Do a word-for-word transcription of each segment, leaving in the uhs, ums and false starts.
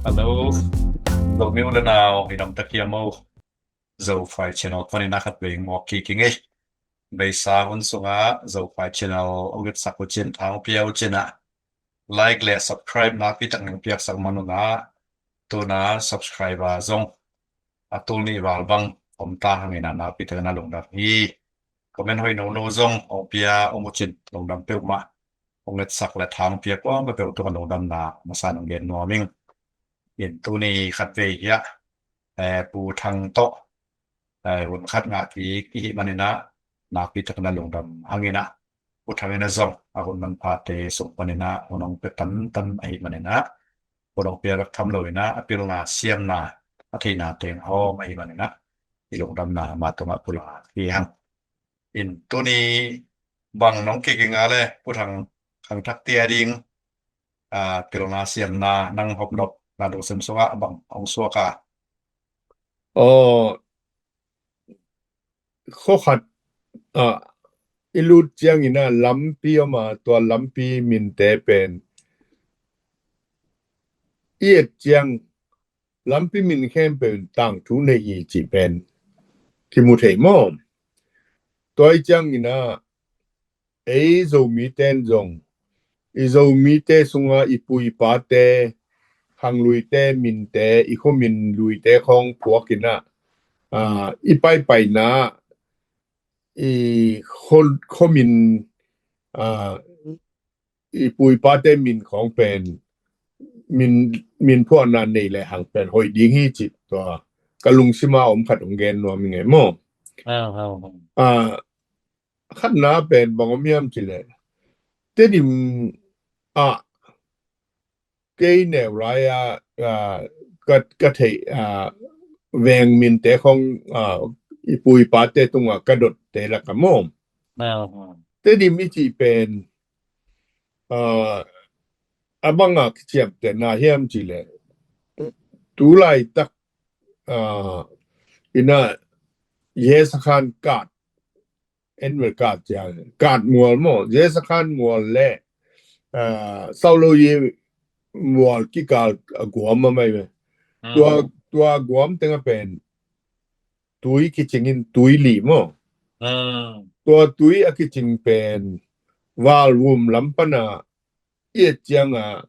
Hello. Zomi u le nau, i dam tak hiam maw? Zofai channel panin a khat vei muak kik ing ei. Beisa hun sungah Zofai channel hong etsak uh cin, thang pia uh cin ah, like le subscribe nakpi tak nong piaksak man un ah, tuna subscriber zong a tul nih val bang om ta hangin ah nakpi tak na lungdam hi. Comment hoih nono zong hong pia om uh cin, lungdam peuhmah. Hong etsak le thang pia kuama peuh tungah lungdamna masa nong gen nuam ing. In tuni khat vei hiah, eh, Pu Thang tawh, eh, hun khat ngah kik i hih manin ah, nakpi tak na lungdam hangin ah, Pu Thang in ah zong a hun manphate sung panin ah hun hong pia tantan ahih manin ah, hun hong pia bek tham loin ah, a pilna siamna, a theihna teng hawm ahih manin ah, i lungdamna ama tungah pulak hi hang. In tuni bang nong kik ing a le, Pu Thang, khangthak tia ding, ah, pilna siamna nang hop nop na lungsim sungah bang hong suak a? Aw, khua khat, ah, i lut ciangin ah lampi om a, tua lampi minte pen i et ciang lampi min khempeuh in tangthu nei hi cih pen kimu thei maw? Tua i ciangin ah ei Zomite in zong, i Zomite sungah i pu i pate, khangluite minte, i khuamin luite khawng phuakin ah, ah, i paipaina, i khua, khuamin, ah, i pu i pate min khawng pen, min, min phuahna nei le hang pen hoih ding hi cih tua ka lungsima om khat hong gen nuam ing ei maw? Au, au, au. Ah, khatna pen bang om hiam cih leh, Tedim ah kei neu lai ah, ah, ka, ka theih, ah, veng minte khawng, ah, i pu i pate tungah ka dotte lakah maw? Au, au. Tedim i cih pen, ah, a banga kiciamtehna hiam cih leh, tu laitak, ah, in ah Yesakan Kat, en vel Kat ciang, Kat mual maw, Yesakan mual le, ah, Sauloyi mual kikal a guam a mai ve. Mm. Tua, tua guam tengah pen tui kicing in, tui li maw? Mm. Tua tui a kicing pen valvum lam pana i et ciangah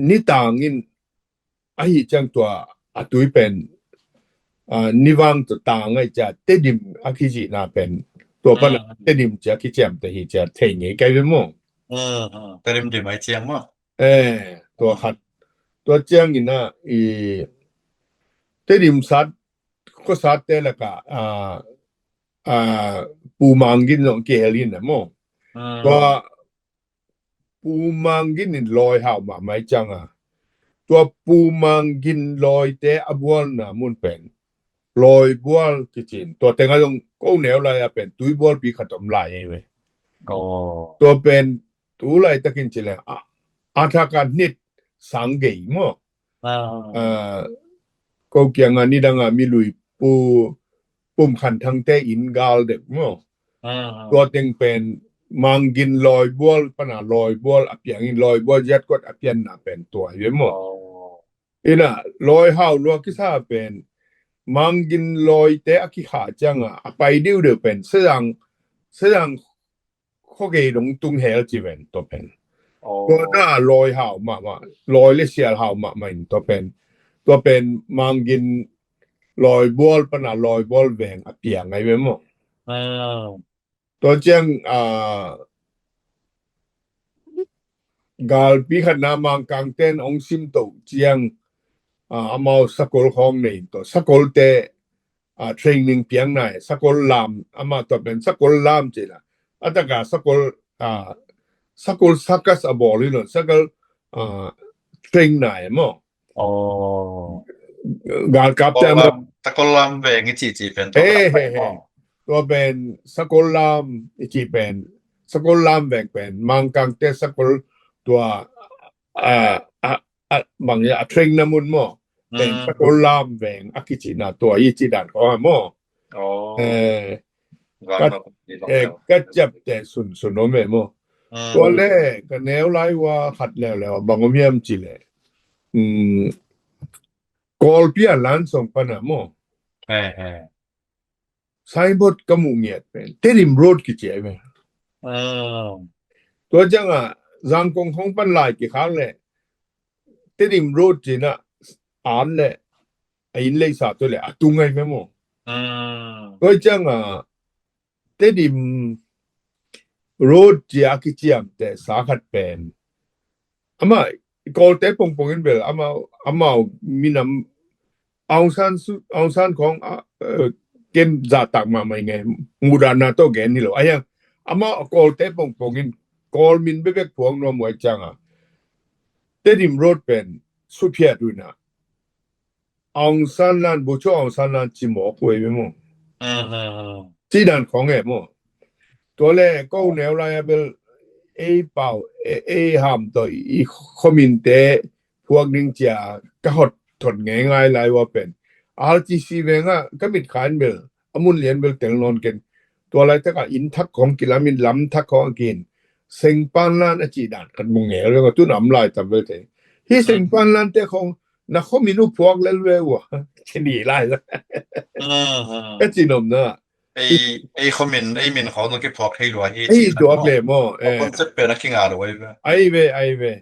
nitang in, ahi ciang tua a tui pen, ah, nivang tua tang ai cia Tedim a kicihna pen tua pana, mm, Tedim cia kiciamteh hi cia thei ngei kai ve maw? Mm, mm. Tedim dim ai ciang maw? Eh, tua khat. Tua ciangin ah i Tedim sat, khuasatte lakah, ah, ah, Pu Mang Gin zong kihel in ah maw? Mm. Tua Pu Mang Gin in lawi hau mahmah i ciang a, tua Pu Mang Gin lawite a bualna mun pen Lawibual kici in, tua tengah zong ko neu lai a pen tuibualpi khat om lai ei ve. Aw. Tua pen tu laitakin ci leng a, a thak a hnit sang gei maw? Ah. Ah, ko kiangah nidang a milui pu Pum Khan Thangte inn gal deuh maw? Ah. Tua teng pen Mang Gin Lawibual pana Lawibual a piang in, Lawibual ziat kuat a pianna pen tua hi ve maw? Aw. Ina, Lawi Hau lua kisa pen Mang Gin lawite a kikha ciangah a pai diudeu pen Sezang, Sezang khuagei dong tung hel ci ven tua pen. Aw. Tua na lawi hau mahmah, lawi le sial hau mahmah in tua pen. Tua pen Mang Gin Lawibual pana Lawibual veng a piang ai ve maw? Aw. Tua ciang, ah, galpi khatna Mangkangten hong simtoh ciang, ah, amau sakol khawng nei in tua sakolte, ah, training piang nai, sakol lam, amah tua pen sakol lam cina. A taka sakol, ah, sakol sakas a bawl hi lo, sakol, ah, train nai maw? Aw. Galkapte sakol lam, sakol lam veng i cihcih pen tua. He, he, he. Tua pen sakol lam i cih pen, sakol lam veng pen Mangkangte sakol tua, ah, ah, ah, bang ya a train na mun maw? Pen, mm, sakol lam veng a kicihna tua i cih dan ko ha maw? Aw. Eh, ka, eh, ka ciapteh sunsun om e maw? Mm. Tua le ka neu lai ua khat leuleu bang om hiam ci le, um, Kawlpi a lan song pana maw. Signboard ka muh ngiat pen Tedim Road kici ai ve. Tua ciangah Zangkong khong pan lai kikhak le Tedim Road cina an le a inn leisa tu le a tung ai ve maw. Tua ciangah Tedim Road cia kiciamteh sa khat pen ama Kawlte pongpongin bel ama amau minam Aung San Su Aung San khong a ken zahtak mahmah nge mudana tawh gen ni lo a hiang ama Kawlte pongpongin Kawl min bebek puang nuam uai cianga Tedim Road pen suphiat uina Aung San lan buchu Aung San lan cimawk uai be maw. Cidan khong e maw. Tua le ko neu lai a bel ei pau ei ham tawh i khominte phuak ding cia ka hot thot ngei ngai lai ua pen R T C venga ka mit khain bel a mun lian bel tel nawn ken. Tua lai taka inn thak khong kilamin lam thak khong a kin sengpan lan a cidan kan mu ngel venga tun am lai tam bel te hi sengpan lan te khong na khomin u phuak lel ve ua. Cini lai la ka cinom na ei ei khomin ei min khong no ki phuak thei lua hi ei duak le maw. Concept pen a kinga lo ai ve ai ve ai ve.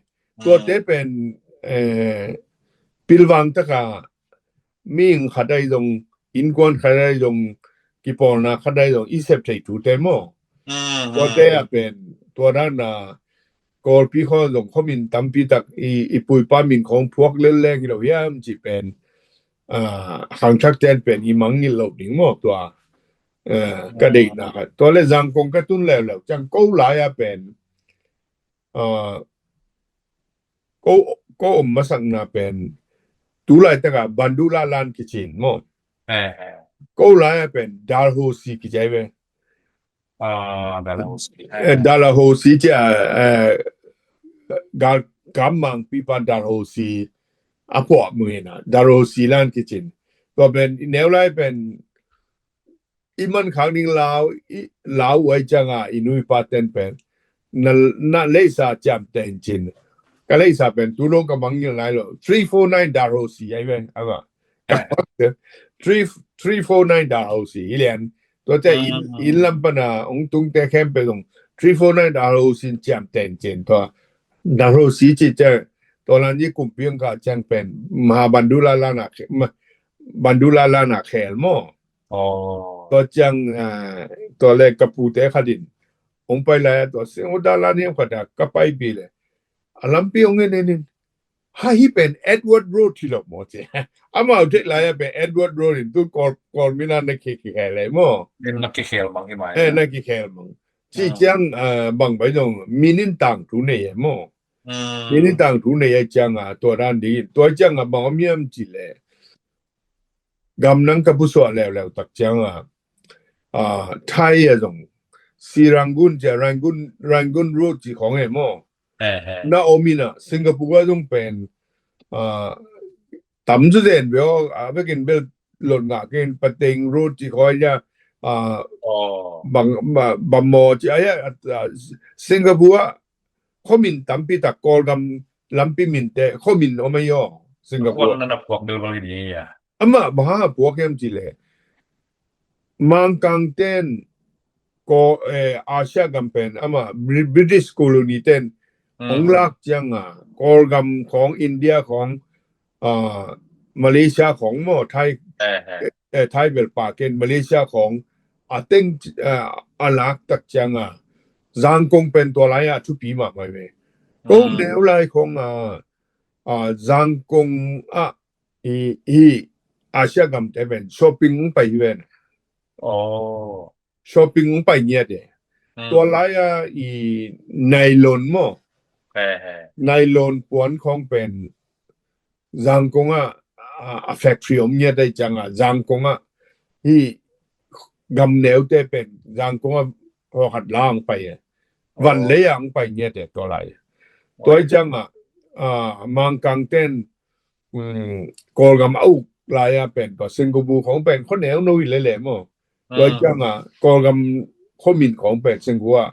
Tuate pen pilvang taka ming khat ai zong innkuan khat ai zong kipawlna khat ai zong i sep thei tute maw. Tuate a pen tua dana Kawlpi khaw zong khomin tampi tak i puipa min khong phuak lel leng hi lo hiam ci pen khangthak ten pen i mangngilh lo ding maw tua ka deihna khat. Tua le Zangkong ka tun leuleu ciang ko lai a pen ko ko om masakna pen tu lai taka Bandula lan kicin maw. Ko lai a pen Dalhousie kicai ve. Dalhousie cia gal gammang pipa Dalhousie a puah muhina Dalhousie lan kicin. Tua pen i neu lai pen i man khak ding lau i lau uai cianga i nuipa ten pen na leisa ciam ten cin ka leisa pen tulong ka mangngil lai lo three four nine Dalhousie ai ven ama three three four nine Dalhousie hi lian. Tuate in lam pana ong tungte khempeuh zong three four nine Dalhousie ciam ten cin tua Dalhousie ci ciang tua lan i kumpi ong ka ciang pen maha Bandula lana Bandula lana khel maw. Tua ciang tua le ka pute khatin ong pai lai tua sing uda la niam khata ka pai pi le a lampi ong en enin ha hi pen Edward Road hi lo maw ci. Amau thei lai a pen Edward Road in tu Kawl Kawl mina na ki ki khel lai maw. Na ki khel mang hi mai na ki khel mang ci ciang bang bai dong minin tang tu nei maw. Minin tang tu nei ciang a tua dan di tua ciang a bang om hiam ci le gam nang ka pusuah leuleu tak cianga Thai a zong si Rangoon cia Rangoon Rangoon Road ci khong e maw. Na om ina Singapore a zong pen tam zu zen bel a bekin bel lot ngah ken Pateng Road ci khoi cia bang bang maw ci a Singapore a khomin tampi tak Kawlgam lampi minte khomin om ahi aw. Singapore na puak bel bang hi ni a ama bang ha puak hiam ci le Mangkang ten ko Asia gam pen ama British colony ten ong lak cianga Kawlgam khong India khong Malaysia khong maw Thai Thai bel pa ken Malaysia khong a teng a lak tak cianga Zangkong pen tua lai a thupi mahmah ve. Ko neu lai khong a Zangkong a hi Asia gamte pen shopping pai hi ven. Shopping pai ngiat e. Tua lai a i nylon maw. Nylon puan khong pen Zangkong a a factory om ngiat ai cianga Zangkong a hi gam neute pen Zangkong a hawkhat lang pai e. Van lei ang pai ngiat e tua lai. Tua cianga Mangkang ten Kawlgam a uk lai a pen tua Singapore khong pen kho neu no hi lele maw. Tua cianga Kawlgam khomin khong pen Singapore a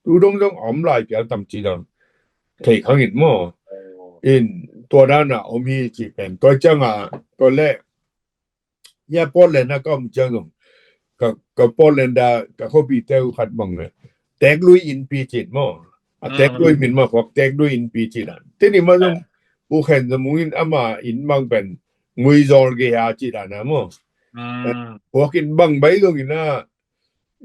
tu dong dong om lai pial tam ci dong thei khangin maw. In tua dan a om hi ci pen. Tua ciang a, tua le, ya Portland a ka om ciang zong, ka, ka Portland a ka khuapite uh khat bang le, Teklui Innpi cin maw. A Teklui min ma khuak Teklui Innpi cin a. Tuni ma zong, U Khen Za Mung in ama inn bang pen Ngui Zawl Gei a ci dan a maw. Khuak in bang bai zong in a,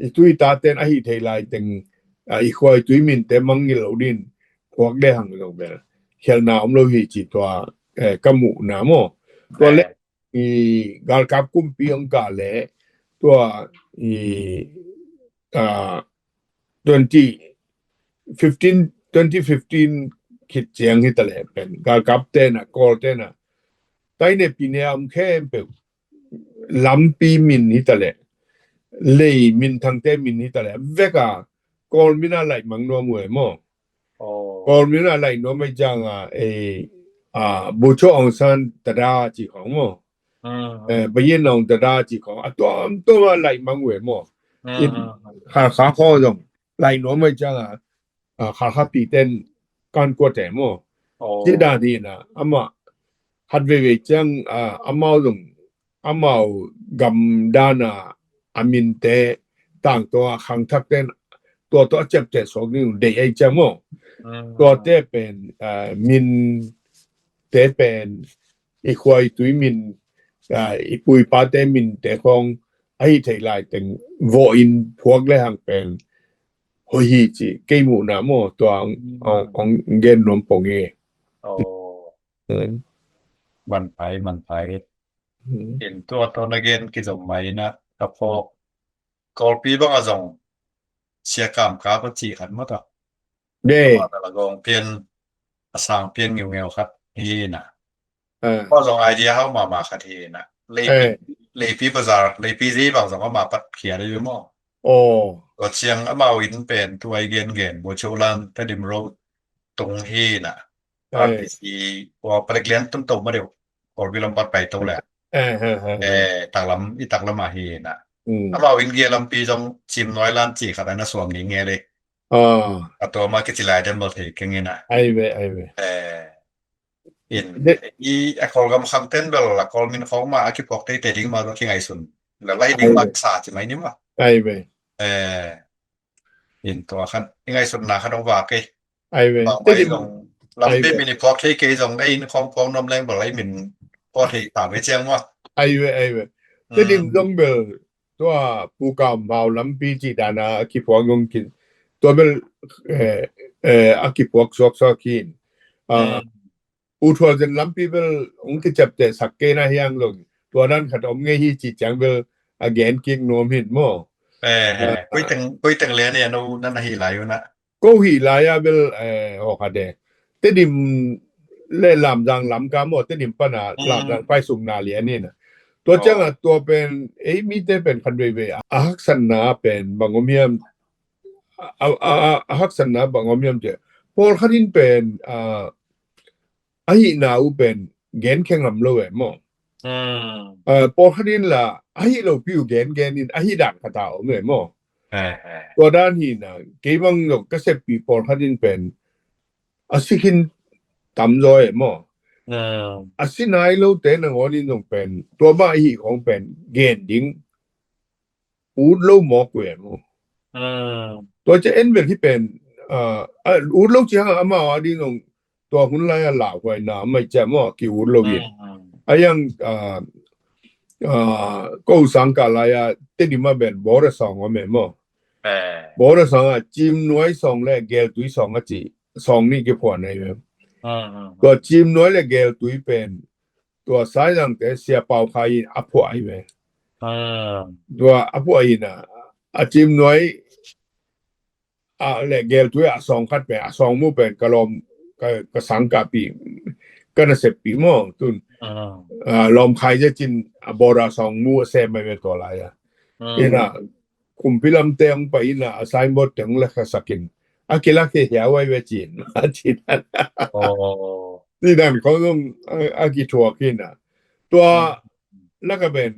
i tui taten ahi thei lai teng, a, i khua i tui minte mangngilh lo din, khuak le hang zong bel khialhna om lo hi ci tua, eh, ka muhna maw. Tua le, i galkap kumpi hong kah le, tua, i, a, twenty fifteen, twenty fifteen khit ciang hi ta le pen, galkap tena, Kawl tena, taine pine a om khempeuh, lampi min hi ta le, lei minthangte min hi ta le, vek a, Kawl min a laih mang nuam uh e maw. Kawl min a laih nuam ai ciang a, e, a, Bogyoke Aung San Tada ci khong maw. E, Bayin Aung Tada ci khong. A tuamtuam a laih mang uh e maw. In Khalkha khaw zong laih nuam ai ciang a, a, Khalkha piten kan kua te maw. Ci dan hi na, ama, khat veivei ciang, a, amau zong, amau gam dan a, a minte, tangtung a khangthak ten, tua tua a ciapteh suak ding deih ai ciang maw. Tuate pen, a, minte pen, i khua i tui min, a, i pu i pate minte khong, ahi thei lai teng, vawh in phuak le hang pen, hoih hi ci, kei muhna maw, tua hong, hong, hong gen nuam pong e. Manpha, manpha. In tua tua na gen kizom mai na, ka phawk, Kawlpi bang a zong, Sia Kam Kap a ci khat mah ta. Tua la gawng pian, a sang pian ngiungeu khat hi na. Tua zong idea hau mahmah khat hi na. Leipi, Leipi Bazar, Leipi Zi bang zong ama pat khia dei maw. Tua ciang amau inn pen tua i gen gen, Bogyoke Lam, Tedim Road tung hi na. Ai. Tua Paliklian tun to ma deuh. Kawlpi lam pat pai to le. Eh, taklam, i taklam a hi na. Amau inn gei lampi zong Cimnuai lan ci khat a na suam ni nge le. A tua ma kici lai den bal thei keng hi na. Ai ve, ai ve. Eh, in, i a Kawlgam kham ten bel a Kawl min khawng ma a kiphuak teitei ding ma zong kingaihsun. La lai ding ma sa ci mai ni ma. Ai ve. Eh, in tua khan i ngaihsutna khan hong vak e. Ai ve. Lampi min i phuak thei kei zong, ei in khawng phuak nuam leng bel ei min phuak thei ta ve ciang maw. Ai ve, ai ve. Tedim zong bel tua Pu Kam Hau lampi ci dan a kiphuak zong kin. Tua bel, eh, eh, a kiphuak suaksuak kin. U Thual Zen lampi bel hong kiciapteh sak kei na hiang lo. Tua dan khat om ngei hi ci ciang bel a gen kik nuam hin maw. Eh, eh, koi teng, koi teng le ne no na na hi lai u na. Ko hi lai a bel, eh, hawk a de. Tedim le Lamzang lam ka maw, Tedim pan a Lamzang pai sung na lian hi na. Tua ciang a tua pen, ei mite pen khan veivei a, a haksatna pen bang om hiam, a, a, a, a haksatna bang om hiam ci. Pawlkhat in pen, a, ahihna uh pen gen khe ngam lo e maw. Pawlkhat in la ahi lopi uh gen gen in ahi dan khat a om e maw. Tua dan hi na, kei bang zong ka seppih pawlkhat in pen a si khin tam zaw e maw. A si nai lote nangawn in zong pen tua bang ahi khong pen gen ding ut lo mawk uh e maw. Tua ciang en bel hi pen, a, ut lo ci hang a, amau a ding zong tua hun lai a lauhuaina amai ciah maw, ki ut lo in. A yang, a, a, ko sangkah lai a Tedim a ben Bawra sawng om e maw. Bawra sawng a Cimnuai sawng le Geltui sawng a ci sawng nih kiphuan ahi ve. Tua Cimnuai le Geltui pen tua Saizangte Sia Pau Khai in a phuah ahi ve. Tua a phuah in a, a Cimnuai a le Geltui a sawng khat pen, a sawng mu pen ka lawm, ka, ka sangkahpih, ka naseppih maw tun. A, Lawm Khai Za Cin a Bawra sawng mu a sem ahi ve tua lai a. Ina kumpi lamte hong pai ina a signboard te hong lakhasak in a kilakhe hiau ahi ve cin a ci dan. Ci dan khong zong a, a kithuak ina. Tua laka ben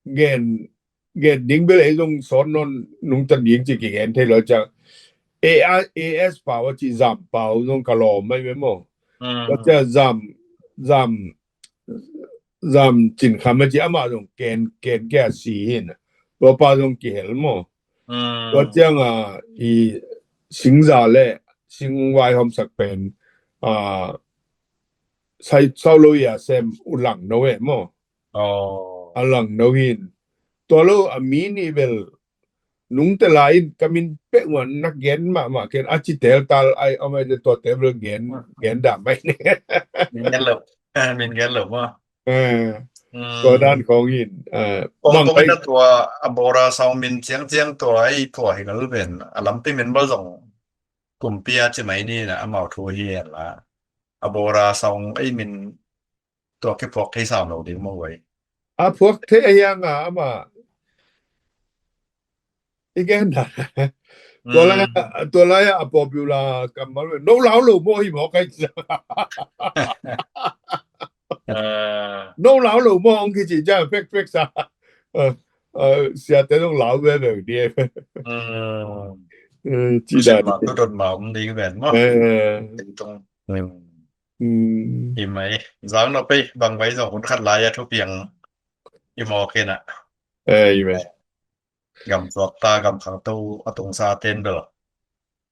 gen, gen ding bel ei zong sawt nawn nungta ding ci kigen thei lo ciang. A S pau a ci zam pau zong ka lawm ahi ve maw. Tua ciang Zam, Zam, Zam Cin Kham a ci, amah zong ken, ken kia si hi na. Tua pa zong kihel maw. Tua ciang a, i Singza le Singvai hawmsak pen, a, Sai Sau Lo Ia sem U Lang No e maw. A Lang No hin. Tua lo a mi nih bel nungte lai in ka min peuh uh a na gen mahmah ken a ci teltal ai om ai te, tuate bel gen, gen dah mai ne. Min gen lo. Eh, min gen lo maw. Eh, tua dan khawng hin, eh, kong bang kong ai na tua a Bora Sawng min ciangciang tua ai tua hi gal ven. A lampi min bal zong kumpi a ci mai ni na amau thu hi en la. A Bora Sawng ai min tua kiphuak thei sam lo ding maw vai. A phuak thei a hiang a ama. I gen na. Tua lai a, tua lai a popular kammal ve. No lau lo maw hi maw kai. No lau lo maw ong kici ja fek fek sa. Eh, eh, siate dong lau ve ve dia. Eh, ci dan. Ma tu don ma um ding ven maw. Eh. Tung. Hi mai. Zang no pei bang vai zong hun khat lai a thupiang i mawk hi na. Eh, hi mai. Gam suakta, gam khangto a tungsa ten bel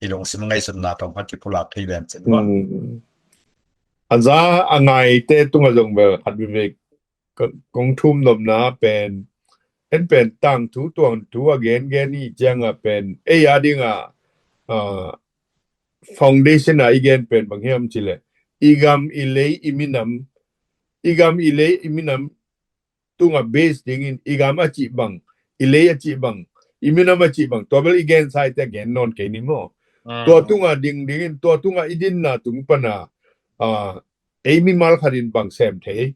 i lungsim ngaihsutna tawm khat kipulak thei ven cin maw. A za a ngaite tunga zong bel khat vivek kong thum nopna pen, en pen tangthu tuangthu a gengen i cianga pen ei a dinga, a, foundation a i gen pen bang hiam cile, i gam i lei i minam, i gam i lei i minam tunga base dingin i gam a cih bang, i lei a cih bang, i minam a cih bang, tua bel i gen saite gen nawn kei ni maw. Tua tunga ding dingin, tua tunga i dinna tung pana, a, ei mimal khatin bang sem thei,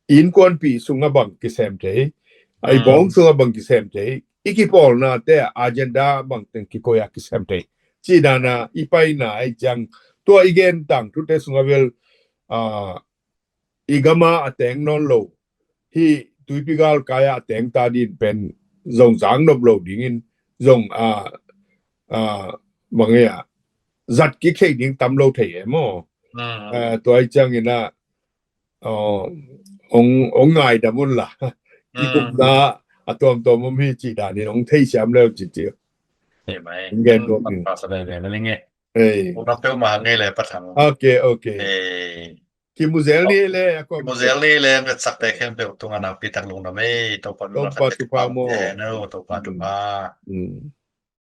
innkuanpih sunga bang kisem thei, a i bawng sunga bang kisem thei, i kipawlnate agenda bang teng kikoi a kisem thei. Ci dana i paina ai ciang, tua i gen tangthute sunga bel, a, i gama a teng nawn lo, hi tuipi galkai a teng ta din pen zong zang nop lo dingin zong a, a, bang e a, zat kik thei ding tam lo thei e maw. A, tua i ciangin a, a, ong, ong ngaidam un la. Kikupna a tuamtuam om hi ci danin ong thei siam leu ci ci. Hi mai. Ong gen ko min. Pasa le le le nge. Ei. Ong na peu ma nge le pathang. Ok, ok. Ei. Kimuzel ni le, a ko kimuzel ni le, ngat sak te khempeuh tungah nakpi tak lungdam ei, Topa min Topa thupha maw. Topa thupha.